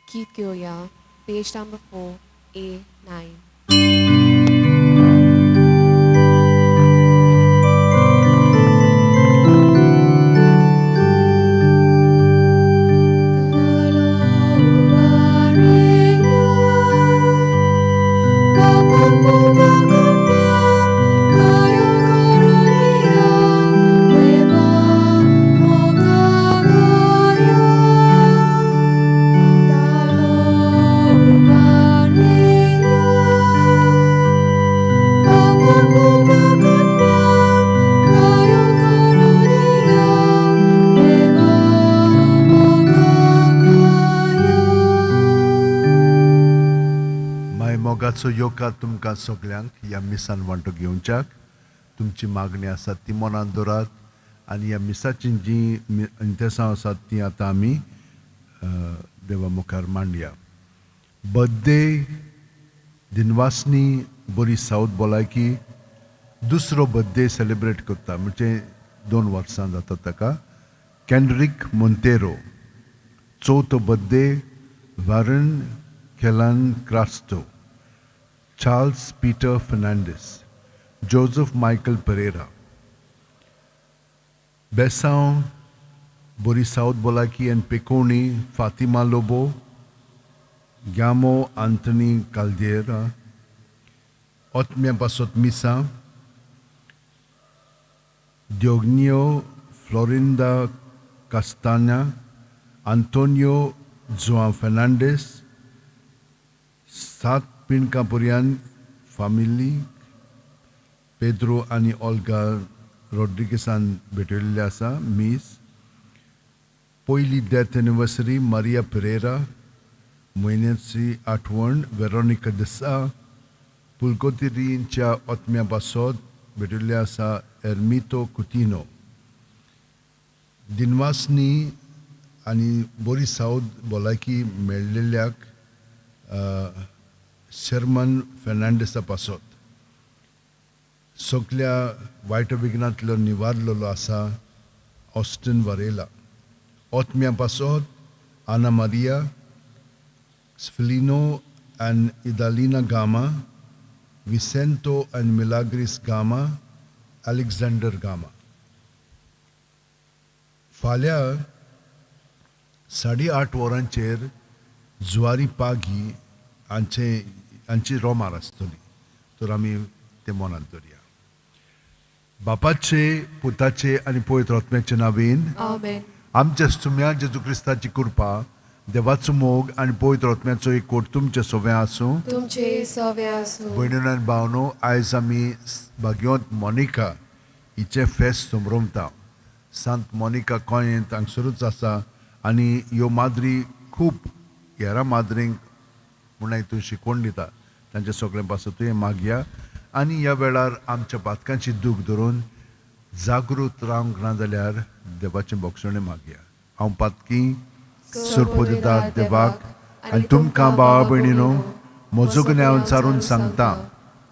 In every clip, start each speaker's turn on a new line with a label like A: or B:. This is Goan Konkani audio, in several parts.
A: गीत घेवया, पेज नंबर 4 A9.
B: माय मोगाचो योगा तुमकां सगल्यांक ह्या मिसान वांटो घेवच्याक. तुमची मागणी आसा ती मनांत दवरात आनी ह्या मिसाची जी इंतेसांव आसात ती आतां आमी देवा मुखार मांडया. बड्डे दिनवासनी बरी सावथ भलायकी. दुसरो बड्डे सेलिब्रेट करता म्हणजे 2 वर्सां जाता ताका, कॅन्ड्रीक मोंतेरो. चवथो बड्डे वारन केलान Crasto, Charles Peter Fernandes, Joseph Michael Pereira. बेसांव बरी सावथ भलायकी आनी पेकोणी फातिमा लोबो, ग्यामो आंथनी काल्देरा. ओतम्या पासत मिसां Diognio Florinda Castanha, Antonio Joao Fernandes, सात पिणकां पर्यंत फामिली पेद्रो आनी ओल्गा रोड्रिगेसान भेटयल्लें आसा मीस. पयली डेथ एनिवर्सरी मारिया पेरेरा, म्हयन्याची आठवण वेरोनिका डिसा. पुलकोतिरींच्या ओतम्या पासत भेटिल्लें आसा एर्मितो कुतिनो. दिनवासनी आनी बरी सावद भलायकी मेळ्ळेल्याक शर्मन फेर्नांडीसा पासत. सगल्या वायट विघ्नांतलो निवारलेलो आसा ऑस्टिन वरेला. ओतम्या पासत आना मारिया स्फिलिनो आनी इदालिना गामा, विसेंतो आनी मिलाग्रीस गामा, अलेक्झांडर गामा. फाल्यां 8:30 वरांचेर जुवारी पागी हांचे हांची रोमार आसतली, तर आमी ते मनांत दवरया. बापाचे, पुताचे आनी पवित्र आत्म्याचे नांवान.
A: आमेन.
B: आमच्या सुम्या जेजू क्रिस्ताची कृपा, देवाचो मोग आनी पवित्र आत्म्याचो एकवट तुमचे सोवे आसूं.
A: तुमचे सवे आसूं.
B: भयणीनो आनी भावनो, आयज आमी भाग्यवंत मोनिका हिचें फेस्त समरमता. सांत मोनिका गोंयांत हांगसरूच आसा आनी ह्यो माद्री खूब हेरां माद्रींक म्हूण हितून शिकवण दिता. तांचे सगळें पासतूय मागया आनी ह्या वेळार आमच्या पातकांची दूख धरून जागृत रावंक ना जाल्यार देवाचें बोगसणें मागया. हांव पातकी सुरपोदिता देवाक आनी तुमकां भावा भयणीनो म्हजो गुन्यांव विचारून सांगता.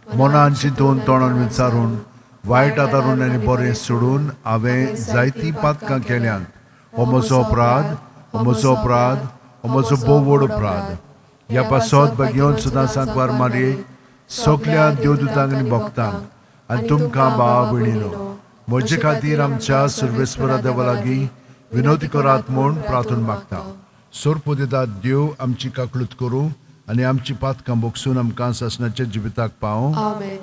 B: मनान चिंतून, तोंडान विचारून, वायट आदारून आनी बरें सोडून हांवें जायतीं पातकां केल्यांत. हो म्हजो अपराध, हो म्हजो अपराध, हो म्हजो भोव व्हड अपराध. ह्या पासत भाग्यवंत सुद्दां सांकवार मारये, सगल्या देवदूतांक आनी भक्तांक आनी तुमकां भावा भयणीनो म्हजे खातीर आमच्या सर्वेस्परा देवा लागीं विनवती करात म्हूण प्रार्थना मागता. सोरपोदेतात देव आमची काकळूत करूं आनी आमची पातकां बोगसून आमकां सासणाच्या जिविताक पावूं.
A: आमेन.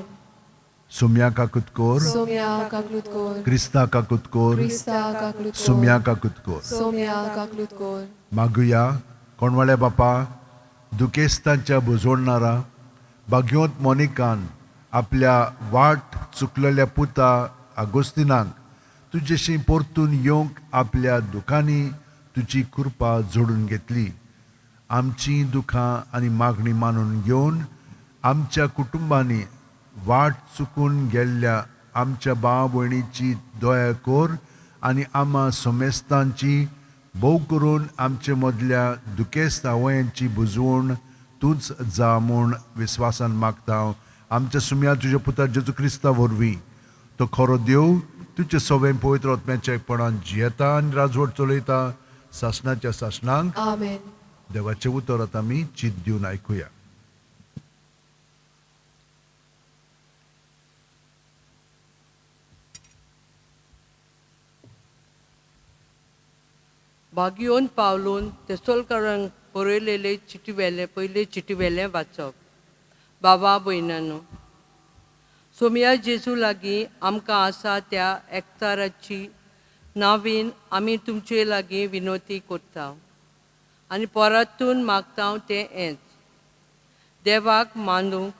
B: सुम्या काकूत कोर.
A: सोम्या काकलूत कोर.
B: क्रिस्ता काकूत कोर.
A: क्रिस्ता काकलूत कोर.
B: सुम्या काकूत कोर.
A: सोम्या काकलूत कोर.
B: मागुया. कोणवाल्या बापा, दुखेस्तांच्या बुजवणारा भाग्यवंत मोनिकान आपल्या वाट चुकलेल्या पुता आगोस्तिनाक तुजेशी परतून येवंक आपल्या दुखांनी तुजी कृपा जोडून घेतली. आमची दुखां आनी मागणी मानून घेवन आमच्या कुटुंबांनी वाट चुकून गेल्ल्या आमच्या भाव भयणीची दया कर आनी आमा समेस्तांची, भोव करून आमचे मदल्या दुखेस्त आवयांची बुजवण तूंच जा म्हूण विस्वासान मागता हांव आमच्या सुम्या तुज्या पुता जेजू क्रिस्ता वरवीं. तो खरो देव तुजे सवें पवित्र आत्म्याच्या एकपणान जियेता आनी राजवट चलयता सासणाच्या सासणांक.
A: आमेन.
B: देवाचें उतर आतां आमी चिंत दिवन आयकुया.
C: बागियोन पावलून तेसोलकारांक बरयलेले चिटी वेलें पयले चिटी वेलें वाचप. बाबा भयणांनो, सोमया जेजू लागीं आमकां आसा त्या एकचाराची नावीन आमी तुमचे लागीं विनवती करता आनी परतून मागता तें हेंच, देवाक मानूंक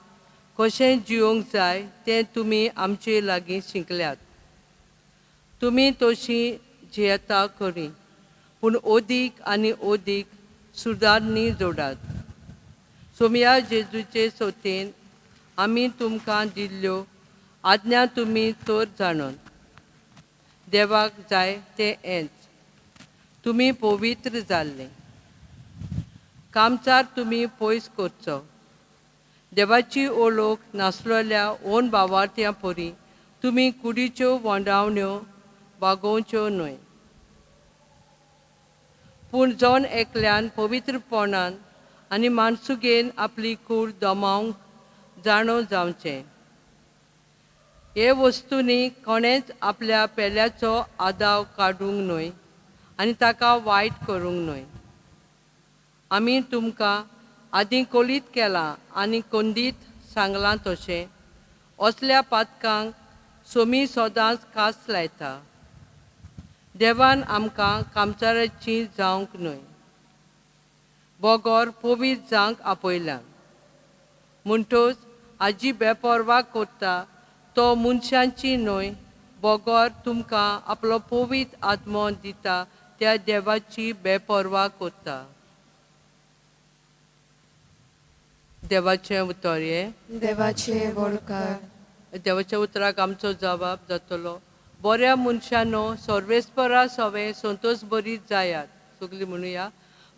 C: कशें जियोंक जाय तें तुमी आमचे लागीं शिकल्यात. तुमी तशी जियेता खरी, पूण ओदीक आनी ओदीक सुदारणी जोडात. सोमया जेजूचे सोतेन आमी तुमकां दिल्ल्यो आज्ञा तुमी तर जाणून देवाक जाय तें हेंच, तुमी पवित्र जाल्ले. कामचार तुमी पयस करचो. देवाची ओळख नासलेल्या ओन बावार्थ्यां परी तुमी कुडीच्यो वंडावण्यो वागोवच्यो न्हय, पूण जण एकल्यान पवित्रपणान आनी मानसुगेन आपली कूड दमावंक जाणो जावचें. हे वस्तूंनी कोणेंच आपल्या पेल्याचो आदाव काडूंक न्हय आनी ताका वायट करूंक न्हय. आमी तुमकां आदीं कोलीत केलां आनी कोंदीत सांगलां तशें असल्या पातकांक सोमी सदांच कास लायता. देवान आमकां कामचाराची जावंक न्हय, बगर पवित्र जावंक आपयला. म्हणटच आजी बेपर्वा करता तो मनशांची न्हय, बगर तुमकां आपलो पवित्र आत्मो दिता त्या देवाची बेपर्वा करता. देवाचें उतर हें.
A: देवाचे वळकार.
C: देवाच्या उतराक आमचो जबाब जातलो. बऱ्या मनशानो सर्वेस्परा सवे संतोष बरीत जायात. सगळीं म्हणुया,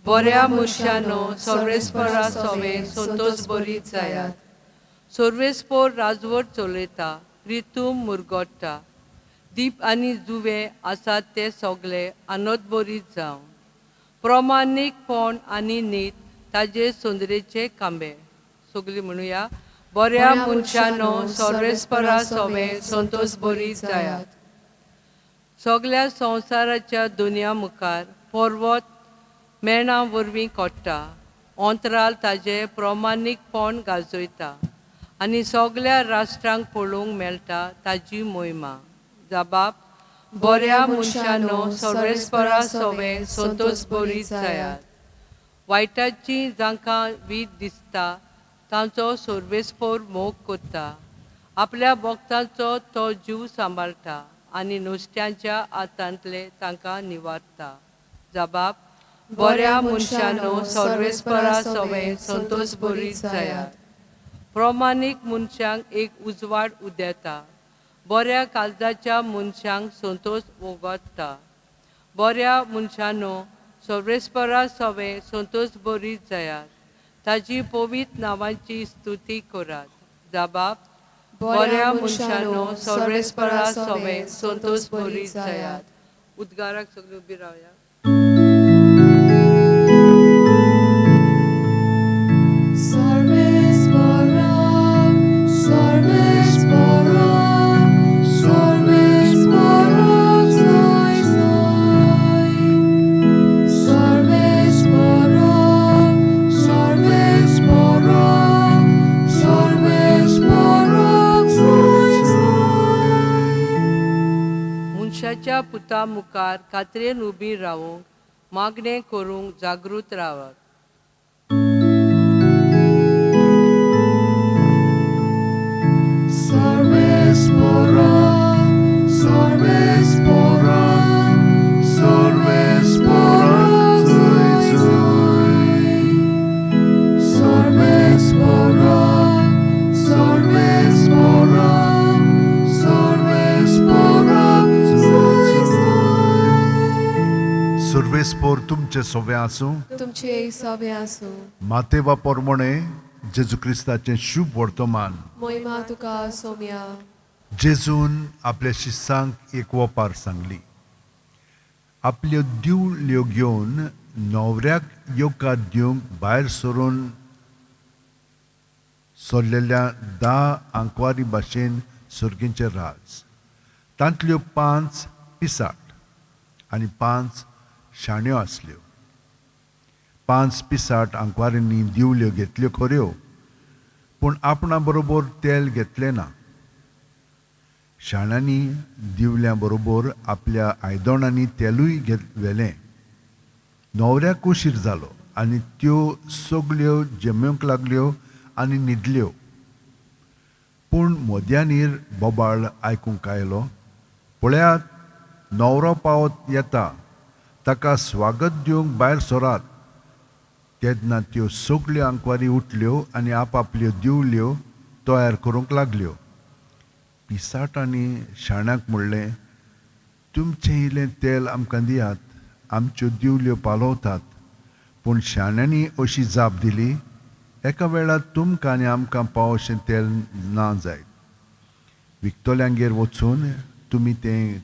C: बऱ्या मनशानो सर्वेस्परा सवे संतोष बरीत जायात. सर्वेस्पोर राजवट चलयता, रितूम मुरगोट्टा, दीप आनी जुवे आसात ते सगळे आनंद बरीत जावं. प्रमाणीकपण आनी नीत ताजे सोंदरेचे कांबे. सगळीं म्हणुया, बऱ्या मनशानो सर्वेस्परा सवे संतोष बरीत जायात. सगळ्या संवसाराच्या दुनिया मुखार पर्वत मेणां वरवीं कोट्टा, अंतराल ताजें प्रमाणीकपण गाजयता आनी सगळ्या राष्ट्रांक पळोवंक मेळटा ताजी मोहिमा. जबाब, बऱ्या मनशानो सर्वेस्परा सवे संतोष बरीत जायात. वायटाची जांकां वीट दिसता तांचो सर्वेस्पोर मोग करता. आपल्या भक्तांचो तो जीव सांबाळटा आनी नुस्त्यांच्या हातांतले तांकां निवारता. जबाब, बऱ्या मनशानो सर्वेस्परा सवे संतोष बरीत जायात. प्रमाणीक मनशांक एक उजवाड उदेता, बऱ्या काळजाच्या मनशांक संतोष वगडटा. बऱ्या मनशानो सर्वेस्परा सवे संतोष बरीत जायात. ताजी पवित्र नांवाची स्तुती करात. जबाब, बऱ्या मनशानो सर्वेस्परा सवे संतोष बरीत जायात. उद्गाराक सगळीं उबी रावया. मनशाच्या पुता मुखार कात्रेन उबी रावूंक मागणें करूंक जागृत रावात.
B: सर्वेस्पोर तुमचे सोवे आसूं,
A: तुमचे सवे आसूं.
B: मातेवा पोरमोणे जेजू क्रिस्ताचें शुभ वर्तमान.
A: मोहिमा तुका सोम्या.
B: जेजून आपल्या शिसांक एक वपार सांगली. आपल्यो दिवल्यो घेवन न्हवऱ्याक येवकार दिवंक भायर सरून सरलेल्या 10 आंकवारी भाशेन सर्गींचें राज. तांतल्यो 5 पिसाट आनी 5 शाण्यो आसल्यो. 5 पिसाट आंकवारींनी दिवल्यो घेतल्यो खऱ्यो, पूण आपणा बरोबर तेल घेतलें ना. शाण्यांनी दिवल्या बरोबर आपल्या आयदणांनी तेलूय व्हेलें. न्हवऱ्याक उशीर जालो आनी त्यो सगल्यो जेमेवंक लागल्यो आनी न्हिदल्यो. पूण मोद्यानीर बोबाळ आयकूंक आयलो, पळयात न्हवरो पावत येता, ताका स्वागत दिवंक भायर सरात. तेन्ना त्यो सगल्यो आंकवारी उठल्यो आनी आपापल्यो दिवल्यो तयार करूंक लागल्यो. पिसाटांनी शाण्याक म्हणलें, तुमचें इल्लें तेल आमकां दियात, आमच्यो दिवल्यो पालवतात. पूण शाण्यांनी अशी जाप दिली, एका वेळार तुमकां आनी आमकां पावोशें तेल ना जायत. विकतल्यांगेर वचून तुमी तें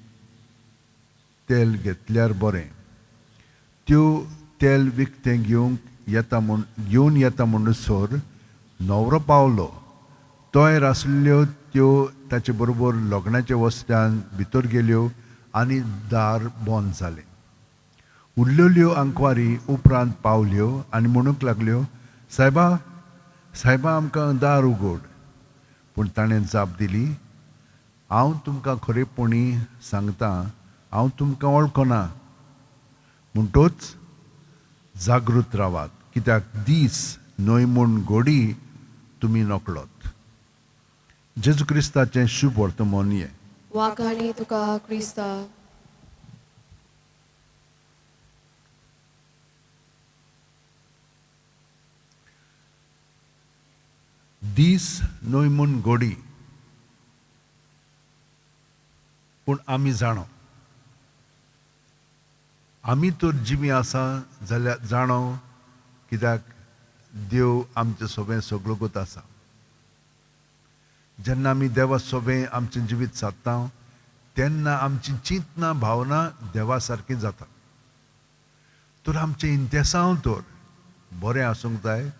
B: तेल घेतल्यार बरें. त्यो तेल विकतें घेवंक येता म्हूण घेवन येता म्हणसर न्हवरो पावलो. तयार आसल्ल्यो त्यो ताचे बरोबर लग्नाच्या वस्त्यान भितर गेल्यो आनी दार बंद जालें. उरलेल्यो आंकवारी उपरांत पावल्यो आनी म्हणूंक लागल्यो, सायबा सायबा आमकां दार उगड. पूण ताणें जाप दिली, हांव तुमकां खरेपणी सांगता, हांव तुमकां वळखना. म्हणटोच जागृत रावात, कित्याक दीस न्हय म्हूण घोडी तुमी नकळत. जेजू क्रिस्ताचें शुभ वर्तमान हें.
A: वाघाणी तुका क्रिस्ता.
B: दीस न्हय म्हूण घोडी, पूण आमी जाणो, आमी तर जिवी आसा जाल्यार जाणो, कित्याक देव आमचें सोबें सगळोगत आसा. जेन्ना आमी देवा सोबें आमचें जिवीत सादता तेन्ना आमची चिंतना भावना देवा सारकी जाता. तर आमचें इंतेसांव तर बरें आसूंक जाय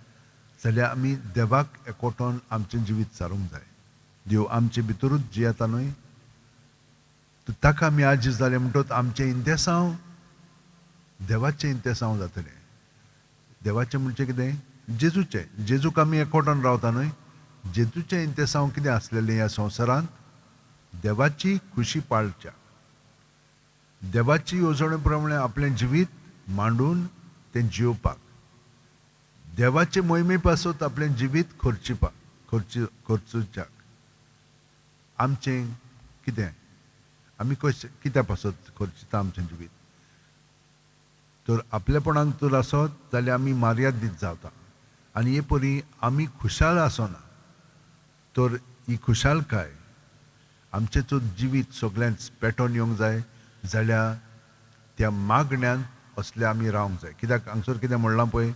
B: जाल्यार आमी देवाक एकवटोन आमचें जिवीत सारूंक जाय. देव आमचे भितरूच जियेता न्हय, तर ताका आमी आजीज जाले म्हणटकच आमचें इंतेसांव देवाचें इंतेसांव जातलें. देवाचें म्हणचें कितें? जेजूचें. जेजूक आमी एकवटोन रावता न्हय, जेजूचें इंतेसांव कितें आसलेलें ह्या संवसारांत? देवाची खुशी पाळच्या, देवाची येवजणे प्रमाणे आपलें जिवीत मांडून तें जियोवपाक, देवाचे मोहिमे पासत आपलें जिवीत खर्चिपाक, खर्चुच्याक. आमचें कितें? आमी कशें कित्या पासत खर्चिता आमचें जिवीत? तर आपलेपणाक तर आसत जाल्यार आमी मार्यादीत जाता आनी हे परी आमी खुशाल आसना. तर ही खुशालकाय आमचें तर जिवीत सगळ्यांच पेटोवन येवंक जाय जाल्यार त्या मागण्यांत असले आमी रावंक जाय. कित्याक हांगसर कितें म्हणलां पळय,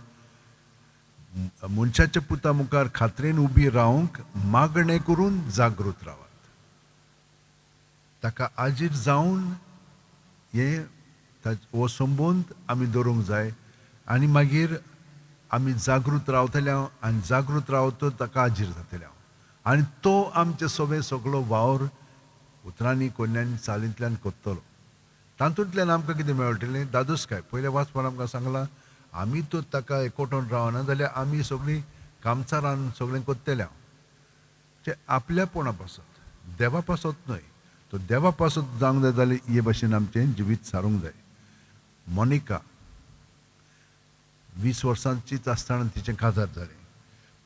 B: मनशाच्या पुता मुखार खात्रेन उबी रावंक मागणें करून जागृत रावात. ताका आजीर जावन हें हो संबंद आमी दवरूंक जाय आनी मागीर आमी जागृत रावतले आनी जागृत रावतो ताका आजीर जातले आनी तो आमचे सोबे सगळो वावर उतरांनी कोन्यांनी चालींतल्यान करतलो. तातूंतल्यान आमकां कितें मेळटलें? दादोसकाय. पयल्या वाचपान आमकां सांगलां, आमी तर ताका एकवटोन रावना जाल्यार आमी सगळीं कामचारान सगळें करतले. ते आपल्यापणा पासत, देवा पासत न्हय. तो देवा पासत जावंक जाय जाल्यार हे भाशेन आमचें जिवीत सारूंक जाय. मोनिका 20 वर्सांचीच आसतना तिचें काजार जालें,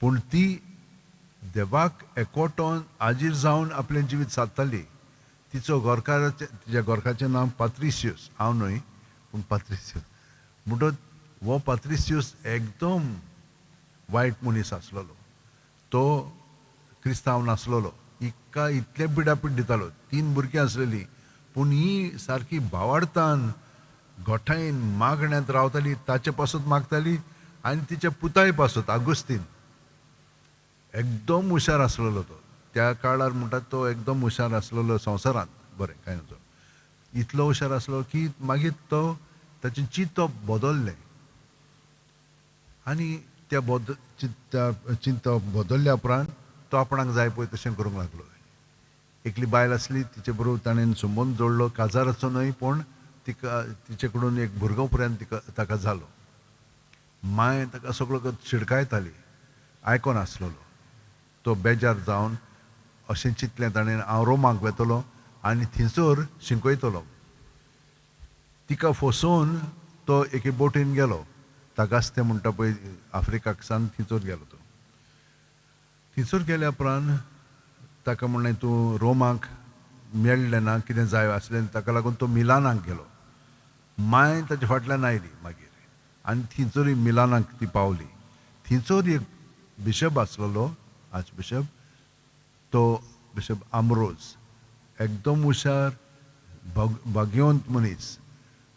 B: पूण ती देवाक एकवटोन आजीर जावन आपलें जिवीत सादताली. तिचो घरकाराचें, तिच्या घरकाराचें नांव पात्रिसियूस, हांव न्हय पूण पात्रिसियूस. म्हणटच हो पात्रिसियूस एकदम वायट मनीस आसलेलो, तो क्रिस्तांव नासलेलो. हिका इतलें पिडापीड दितालो. 3 भुरगीं आसलेलीं, पूण ही सारकी भावार्थान गोठायेन मागण्यांत रावताली, ताचे पासत मागताली आनी तिच्या पुताय पासत. आगुस्तीन एकदम हुशार आसलेलो तो त्या काळार, म्हणटात तो एकदम हुशार आसलेलो संवसारांत. बरें कांय नजो, इतलो हुशार आसलो की मागीर तो ताचें चिंतप बदल्लें. आनी त्या चिंता चिंतप बदलल्या उपरांत तो आपणाक जाय पळय तशें करूंक लागलो. एकली बायल आसली, तिचे बरोबर ताणें संबंद जोडलो, काजाराचो न्हय पूण तिका तिचे कडून एक भुरगो पर्यंत तिका ताका जालो. मांय ताका सगळो शिडकायताली, आयकोन आसलेलो. तो बेजार जावन अशें चिंतलें ताणें, हांव रोमाक वेतलो आनी थंयसर शिंकयतलो. तिका फसोवन तो एके बोटीन गेलो, तागास्ते म्हणटा पळय आफ्रिकाक सावन थंयसर गेलो तो. थंयसर गेल्या उपरांत ताका म्हणलें तूं रोमाक मेळ्ळें ना, कितें जाय आसलें, ताका लागून तो मिलानाक गेलो. मांय ताच्या फाटल्यान आयली मागीर आनी थंयसरूय मिलानाक ती पावली. थंयसर एक बिशप आसलेलो, आर्च बिशप, तो बिशप आमरोज, एकदम हुशार भाग्यवंत मनीस.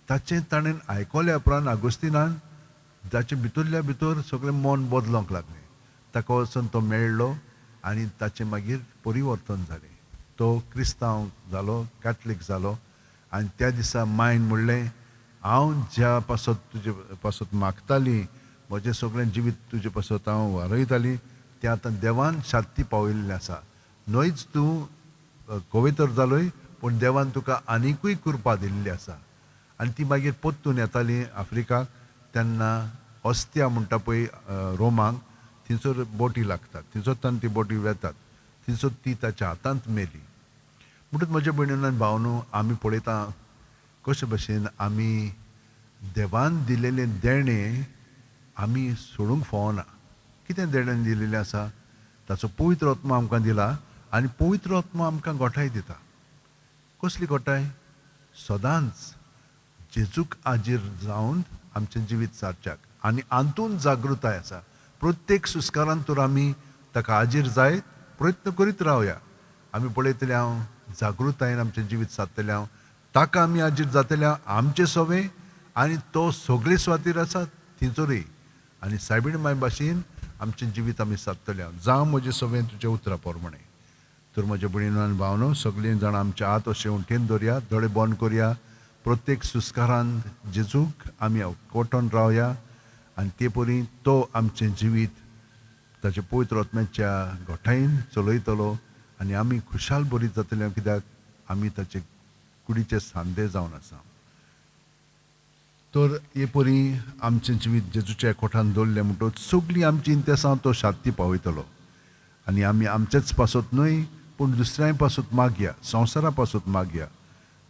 B: ताचें ताणें आयकल्या उपरांत आगोस्तिनान ताचे भितरल्या भितर सगळें मन बदलोंक लागलें. ताका वचून तो मेळ्ळो आनी ताचें मागीर परिवर्तन जालें. तो क्रिस्तांव जालो, कॅथलीक जालो. आनी त्या दिसा मायन म्हणलें, हांव ज्या पासत तुजे पासत मागताली, म्हजें सगळें जिवीत तुजे पासत हांव वारयताली, तें आतां देवान शांती पावयल्लें आसा. न्हयच तूं कवितर जालोय, पूण देवान तुका आनिकूय कृपा दिल्ली आसा. आनी ती मागीर परतून येताली आफ्रिकाक, तेन्ना ऑस्तिया म्हणटा पळय रोमाक, थंयसर बोटी लागतात, थंयसर ती बोटी वेतात, थंयसर ती ताच्या हातांत मेली. म्हणटच म्हज्या भयणीन आनी भावनो, आमी पळयता कशे भशेन आमी देवान दिलेलें देणें आमी सोडूंक फावना. कितें देणें दिलेलें आसा? ताचो पवित्र आत्मा आमकां दिला आनी पवित्र आत्मा आमकां गोठाय दिता. कसली गोठाय? सदांच जेजूक आजीर जावन आमचें जिवीत सारच्याक. आनी आंतून जागृताय आसा. प्रत्येक सुस्कारान तर आमी ताका आजीर जायत प्रयत्न करीत रावया. आमी पळयतले हांव जागृतायेन आमचें जिवीत सादतलें हांव, ताका आमी आजीर जातले हांव आमचें सोवे आनी तो सगळे सुवातीर आसा थंयसरूय. आनी सायबीण माय भाशेन आमचें जिवीत आमी सादतले हांव. जावं म्हजें सवें तुज्या उतरा प्रमाणें. तर म्हज्या भयणीनो आनी भावनो, सगळीं जाणां आमचे हात अशें उंटेन दवरया, दोळे बंद करया. प्रत्येक सुस्कारान जेजूक आमी कोटोन रावया आनी ते परी तो आमचें जिवीत ताचे पवित्र आत्म्याच्या गोठायेन चलयतलो आनी आमी खुशाल बरी जातले, कित्याक आमी ताचे कुडीचे सांदे जावन आसा. तर हे परी आमचें जिवीत जेजूच्या एकवटान दवरलें म्हणटकच सगळीं आमची इंतेसां तो शांती पावयतलो. आनी आमी आमचेच पासत न्हय पूण दुसऱ्याय पासत मागया, संवसारा पासत मागया.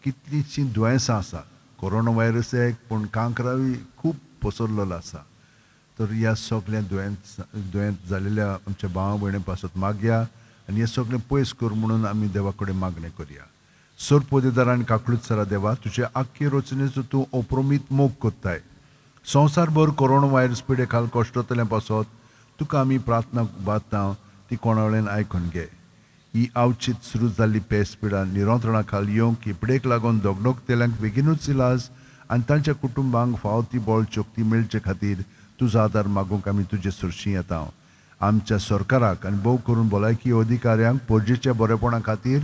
B: कितलींशीं दुयेंसां आसा, कोरोना व्हायरस एक, पूण कांक्रावय खूब पसरलेलो आसा. तर ह्या सगळ्या दुयेंत जालेल्या आमच्या भावा भयणी पासत मागया आनी हें सगळें पयस कर म्हणून आमी देवा कडेन मागणें करया. सोर पोदेदार आनी काकळूत सरा देवा, तुजे आख्खे रचनेचो तूं अप्रमीत मोग करताय. संवसारभर कोरोना व्हायरस पिडे खाल कश्टतल्या पासत तुका आमी प्रार्थना बादता, ती कोणा वयल्यान आयकून घे. ही आवचीत सुरू जाल्ली पेस पिडा निरंत्रणा खाल येवंक ही पिडेक लागून दगदगतेल्यांक बेगिनूच इलाज आनी तांच्या कुटुंबांक फावो ती बळ शक्ती मेळचे खातीर तुजो आदार मागूंक आमी तुजे सरशी येता. आमच्या सरकाराक आनी भोव करून भलायकी अधिकाऱ्यांक परजेच्या बरेपणा खातीर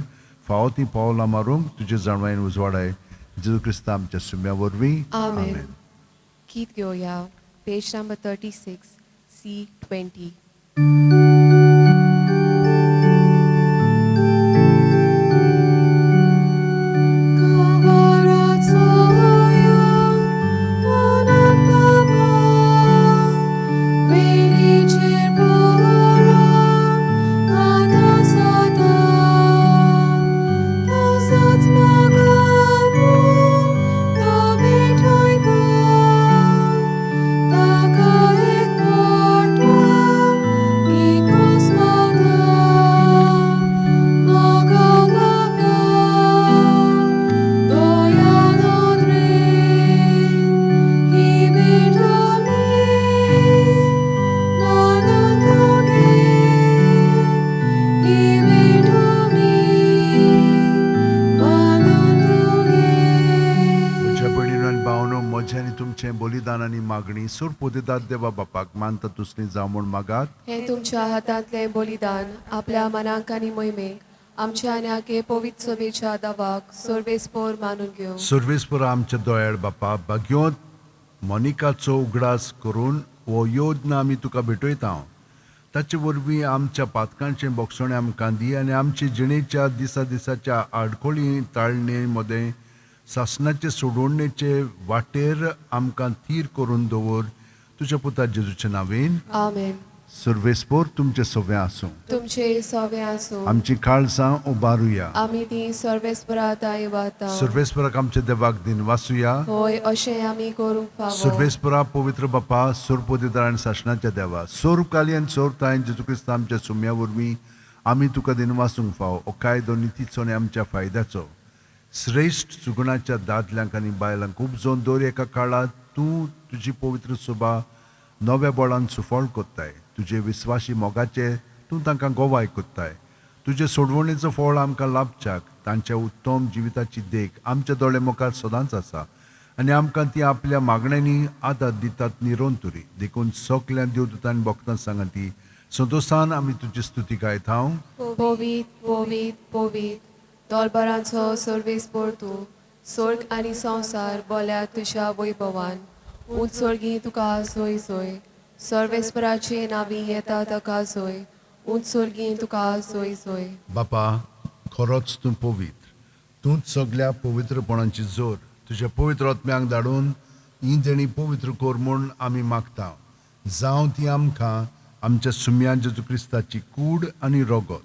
B: फावो ती पावलां मारूंक तुजे जाणवायेन उजवाडाय. जेजू क्रिस्ता आमच्या सुम्या वरवीं,
A: आमेन. गीत घेवया, पेज नंबर 36, C20.
B: मागणी सोर पोदेदार देवा बापाक मानता तुसली जावं म्हूण मागात.
A: हें तुमच्या हातांतलें बलिदान आपल्या मनांक आनी मोहिमेक आमच्या आनी आगे पवित्र सभेच्या दावाक सर्वेस्पोर मानून घेवं.
B: सर्वेस्पोर आमच्या दोयाळ बापा, भाग्योत मोनिकाचो उगडास करून हो योजना आमी तुका भेटयता. ताचे वरवीं आमच्या पातकांचें बोगसणें आमकां दी आनी आमचे जिणेच्या दिसा दिसाच्या आडखळी ताळणे मदें सासणाचे सोडवणेचे वाटेर आमकां थीर करून दवर. तुज्या पुता जेजूच्या नांवेन.
A: आमेन.
B: सर्वेस्पोर तुमचें सगळें आसूं.
A: तुमचे सवे आसूं.
B: आमची काळजां उबारुया.
A: आमी ती सर्वेस्परा ताई वाता.
B: सर्वेस्पराक आमच्या देवाक दिन वासुया.
A: होय, अशें आमी करूंक फावो.
B: सर्वेस्परा पवित्र बापा, सोरपोदेदार आनी सासणाच्या देवा, सोर काली आनी सोर तायन जेजू क्रिस्ता आमच्या सुम्या वरवीं आमी तुका दिन वासूंक फावो. हो कायदो नितीचो आनी आमच्या फायद्याचो. श्रेश्ठ सुगुणाच्या दादल्यांक आनी बायलांक उपजोवन दर एका काळांत तूं तुजी पवित्र सभा नव्या बळान सुफळ कोत्ताय. तुजे विस्वाशी मोगाचे तूं तांकां गोवाय कोत्ताय. तुजे सोडवणेचो फळ आमकां लाभच्याक तांच्या उत्तम जिविताची देख आमच्या दोळे मुखार सदांच आसा आनी आमकां ती आपल्या मागण्यांनी आदार दितात निरंतुरी. देखून सगल्या देवदूतांनी भक्तां सांगा ती संतोशान आमी तुजी स्तुती गायता. हांव
A: पवीत पवीत पवीत दोलबरांचो सर्वेस्पोर तूं, स्वर्ग आनी संवसार बोल्या तुज्या वैभवान. उंच स्वर्गी तुका सोय सोय, सर्वेस्पराचे नावी येता ताका सोय, उंच स्वर्गी तुका सोय सोय.
B: बापा, खरोच तूं पवित्र, तूंच सगल्या पवित्रपणाची जोर. तुज्या पवित्र आत्म्यांक धाडून ही देणी पवित्र कर म्हूण आमी मागता. जावं ती आमकां आमच्या सुम्या जेजू क्रिस्ताची कूड आनी रगत.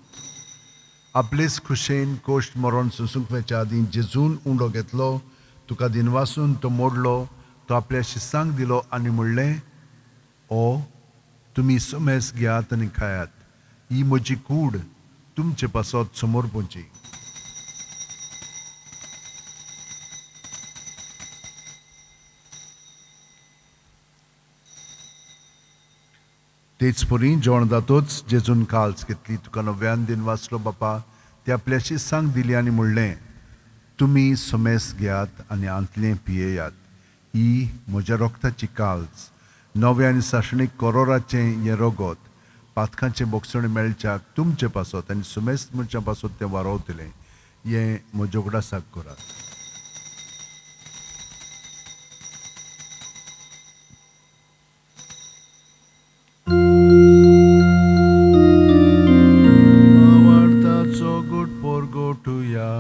B: आपलेच खुशेन कोश्ट मरण सोंसूंक वचच्या आदीं जेजून उंडो घेतलो, तुका दिनवासून तो मोडलो, तो आपल्या शिसांक दिलो आनी म्हणलें, ओ तुमी सुमेस घेयात आनी खायात, ही म्हजी कूड तुमचे पासत समर्पणची. तेच परी जेवण जातोच जेजून काल्स घेतली, तुका नव्यान दिन वाचलो बापा, ते आपल्या शिसांक दिली आनी म्हणलें, तुमी सुमेस घेयात आनी आंतलें पियेयात, ही म्हज्या रोगताची काल्स, नव्या आनी सासणीक कोरोराचें हें रगत पातकांचें बोगसण मेळच्याक तुमचे पासत आनी सुमेस्त मनशां पासत तें वारोवतलें. हें म्हज्या उगडासाक करात. भावार्थाचो गुट परगटुया.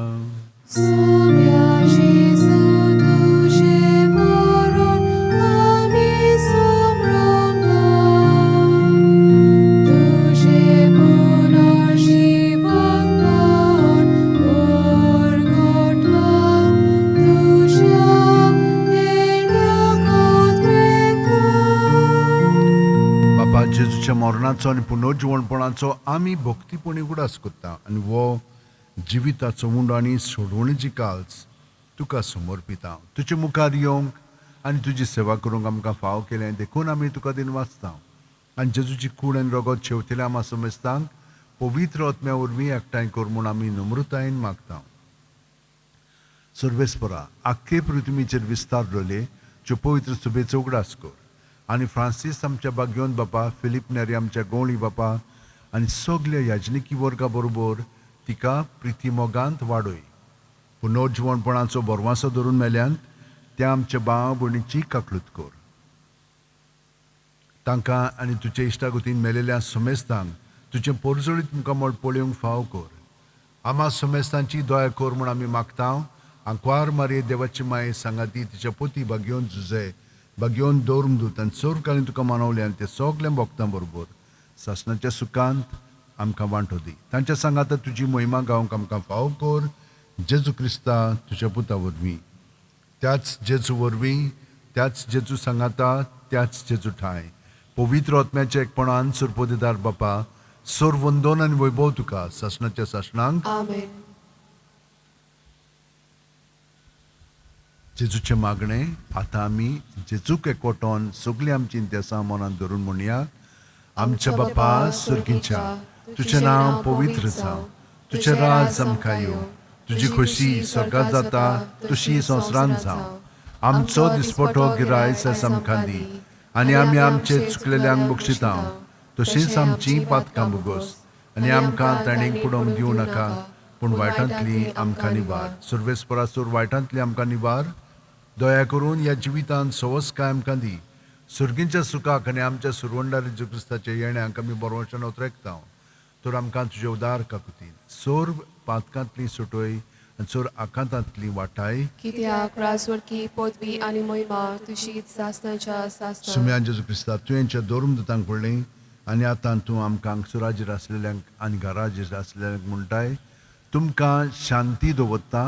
A: सोम्या जेजू तुजें मरण आमी समरना, तुजें पुनर्जिवनपण परगटा, तुज्या येण्याक प्रेता.
B: बापा, जेजूच्या मरणाचो आनी पुनर्जिवणपणाचो आमी भक्तीपणी उगडास करता आनी हो जिविताचो उंडो आनी सोडवणेची काल्स तुका समर्पिता. तुजे मुखार येवंक आनी तुजी सेवा करूंक आमकां फाव केलें देखून आमी तुका दिन वाचता. आनी जेजूची कूड आनी रगत शेवतेल्या आमा समेस्तांक पवित्र आत्म्या वरवीं एकठांय कर म्हूण आमी नम्रतायेन मागता. सर्वेस्परा, आख्खे पृथ्वीचेर विस्तार दवरले ज्यो पवित्र सभेचो उगडास कर आनी फ्रांसीस आमच्या बाग्योन बापा, फिलीप नेरी आमच्या गवळी बापा आनी सगल्या याजनिकी वर्गा बरोबर तिका प्रिती मोगांत वाडय. पुनर्जिवणपणाचो बरवासो धरून मेल्यांत त्या आमच्या भाव भयणीची काकलूत कर. तांकां आनी तुजे इश्टागतीन मेलेल्या समेस्तांक तुजें पोरजळीत मुखामळ पळोवंक फाव कर. आमा समेस्तांची दया कर म्हूण आमी मागता. आंकवार मारये देवाची माये सांगाती तिच्या पोती बागेवन झुजे बागेवन दवरून दूत आनी चोरकालीन तुका मानवले आनी ते सगळें भोगतां बरोबर सासणाच्या सुखांत आमकां वांटो दी. तांच्या सांगाता तुजी मोहिमा गावंक आमकां फाव कर. जेजू क्रिस्ता तुज्या पुता वरवीं, त्याच जेजू वरवीं, त्याच जेजू सांगाता, त्याच जेजू ठांय पवित्र आत्म्याच्या एकपणान सुरपोदेदार बापा, सोर वंदोन आनी वैभव तुका सासणाच्या सासणांक.
A: आमेन.
B: जेजूचें मागणें आतां आमी जेजूक एकवटोन सगळीं आमचीं देसां मनांत धरून म्हणया. आमच्या बापा सुर्गीच्या, तुजें नांव पवित्र जावं, तुजें राज आमकां येवं, तुजी खोशी स्वर्गांत जाता तशी संवसारांत जावं. आमचो दिसपटो गिरायस आयज आमकां दी आनी आमी आमचे चुकलेल्यांक बक्षिता तशींच आमचीं पातकां भोगोस आनी आमकां ताणें पुडोवंक दिवं नाका, पूण वायटांतली आमकां निवार. सर्वेस्परासूर वायटांतली आमकां निवार. दया करून ह्या जिवितांत सवसकाय आमकां दी. सुर्गींच्या सुखाक आनी आमच्या सुरवंडार जेजू क्रिस्ताच्या येण्याक आमी बरोवच्यान उतरेकता. तर आमकां तुजे उदार काकुतीन सोर पातकांतली सुटय आनी सोर आकांतांतली वाटाय.
A: कित्याक राजवडकी पदवी आनी महिमा तुजीच सासणाच्या सासणाक.
B: सुम्या जेजू क्रिस्ता, तुवेंच्या धर्म दुतांक पडली आनी आतां तूं आमकां सुराजेर आसलेल्यांक आनी घराजेर आसलेल्यांक म्हणटाय, तुमकां शांती दवरता,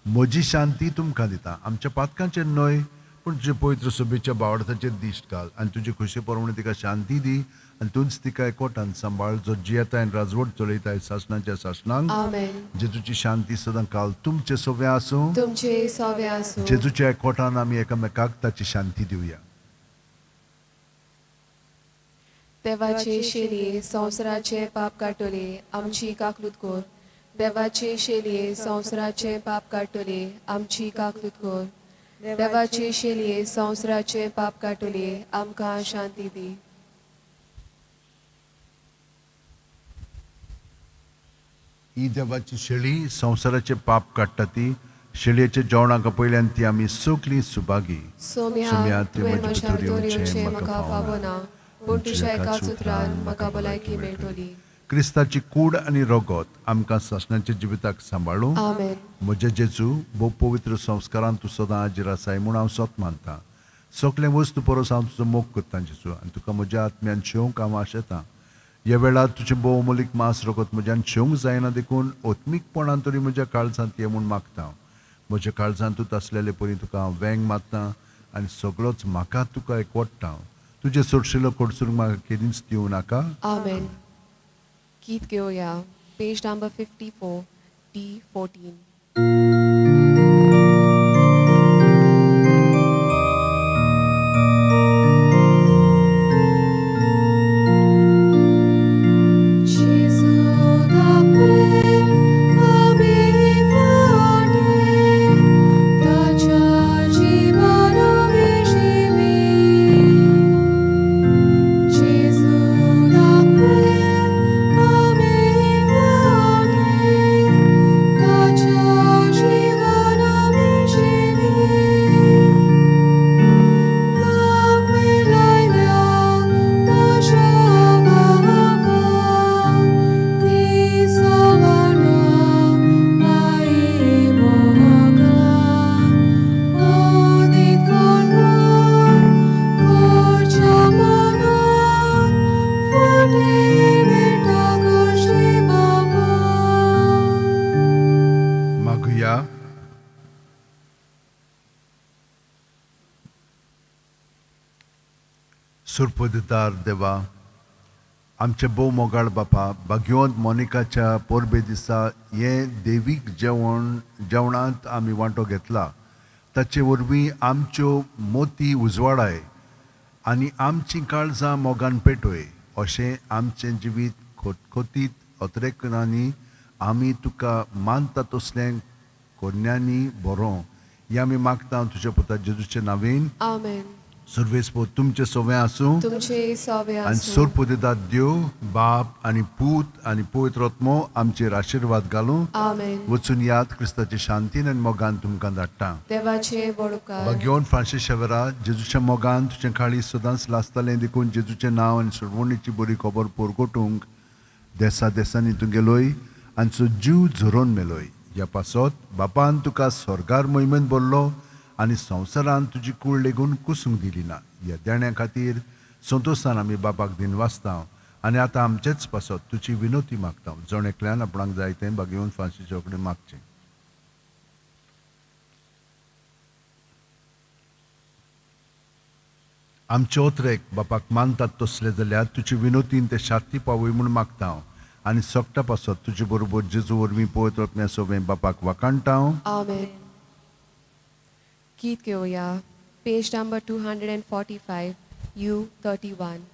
B: म्हजी शांती तुमकां दिता. आमच्या पातकांचेर न्हय पूण तुजे पवित्र सभेच्या बावडताचेर दिश्ट घाल आनी तुजे खुशे प्रमाणे तिका शांती दी आनी तूंच तिका एकवटान सांबाळ, जो जियेताय आनी राजवट चलयताय सासणाच्या सासणांक.
A: आमेन.
B: जेजूची शांती सदां काल तुमचे सवे आसूं.
A: तुमचे सवे आसूं.
B: जेजूच्या एकवटान आमी एकामेकाक ताची शांती दिवया.
A: देवाचे शेलये संवसाराचे पाप काडटले, आमची काकलूत कर. देवाचे शेलये संवसाराचे पाप काडटले, आमची काकलूत कर. देवाचे शेलये संवसाराचे पाप काडटले, आमकां शांती दी.
B: ही देवाची शेळी संवसाराचे पाप काडटा ती शेळयेच्या जेवणाक पयल्यान ती आमी सगळीं सुभागी.
A: सोम्या, तुवें म्हज्या भितर येवचें म्हाका फावना, पूण तुज्या एकाच उतरान म्हाका भलायकी मेळटली.
B: क्रिस्ताची कूड आनी रगत आमकां सासणाच्या जिविताक सांबाळूं.
A: आमेन.
B: म्हजे जेजू, भोव पवित्र संस्कारान तूं सदां हाजीर आसाय म्हूण हांव सत मानता. सगळें वस्तू परस हांव तुजो मोग करता जेजू आनी तुका म्हज्या आत्म्यान शेवंक हांव आशेतां. ह्या वेळार तुजें भोव अमोलीक मांस रगत म्हज्यान शेवंक जायना देखून आत्मीकपणान तरी म्हज्या काळजांत ये म्हूण मागता. म्हज्या काळजांत तूं आसलेले परी तुका हांव वेंग मारता आनी सगळोच म्हाका तुका एकवटता. तुजें सोडशिलो कडसून म्हाका केदींच दिवं नाका.
A: आमेन. गीत घेवया, पेज नंबर 54, D14.
B: मागुया. सुरपददार देवा, आमचे भोव मोगाळ बापा, भाग्यवंत मोनिकाच्या परबे दिसा हें देवीक जेवण जेवणांत आमी वांटो घेतला. ताचे वरवीं आमच्यो मोती उजवाडाय आनी आमचीं काळजां मोगान पेटय अशें आमचें जिवीत खोतखोतीत अत्रेकणांनी आमी तुका मानता तसलें कोन्यांनी बरोवं हें आमी मागता तुज्या पुता जेजूचे नांवेन.
A: आमेन.
B: सर्वेस्पोर तुमचें सवें आसूं.
A: तुमचे सवे
B: आनी
A: आसूं.
B: सोरपुदेदात देव बाप आनी पूत आनी पवित्र आत्मो आमचेर आशिर्वाद घालूं.
A: आमेन.
B: वचून याद क्रिस्ताचे शांतीन आनी मोगान तुमकां धाडटा.
A: देवाचे बडकार.
B: भाग्यवंत फ्रांसीस शेवरा, जेजूच्या मोगान तुजें काळीज सदांच लासतालें देखून जेजूचें नांव आनी सोडवणीची बरी खबर परगटूंक देसा देसांनी तूं गेलोय आनी तुजो जीव झरोवन मेलोय. ह्या पासत बापान तुका स्वर्गार मोहिमेन भरलो आनी संवसारान तुजी कूड लेगून कुसूंक दिली ना. ह्या देण्या खातीर संतोशान आमी बापाक दिन वाचता आनी आतां आमचेच पासत तुजी विनोती मागता. जण एकल्यान आपणाक जाय तें भाग्यवंत फ्रांसीसा कडेन मागचें. आमचे ओतरेक बापाक मानतात तसले जाल्यार तुजे विनोतीन ते शांती पावय म्हूण मागता हांव आनी सगटा पासत तुजे बरोबर जेजू वरवीं पवित्र आत्म्या सोबें बापाक वाखाणटा हांव.
A: आमेन. गीत घेवया, page number 245, U31.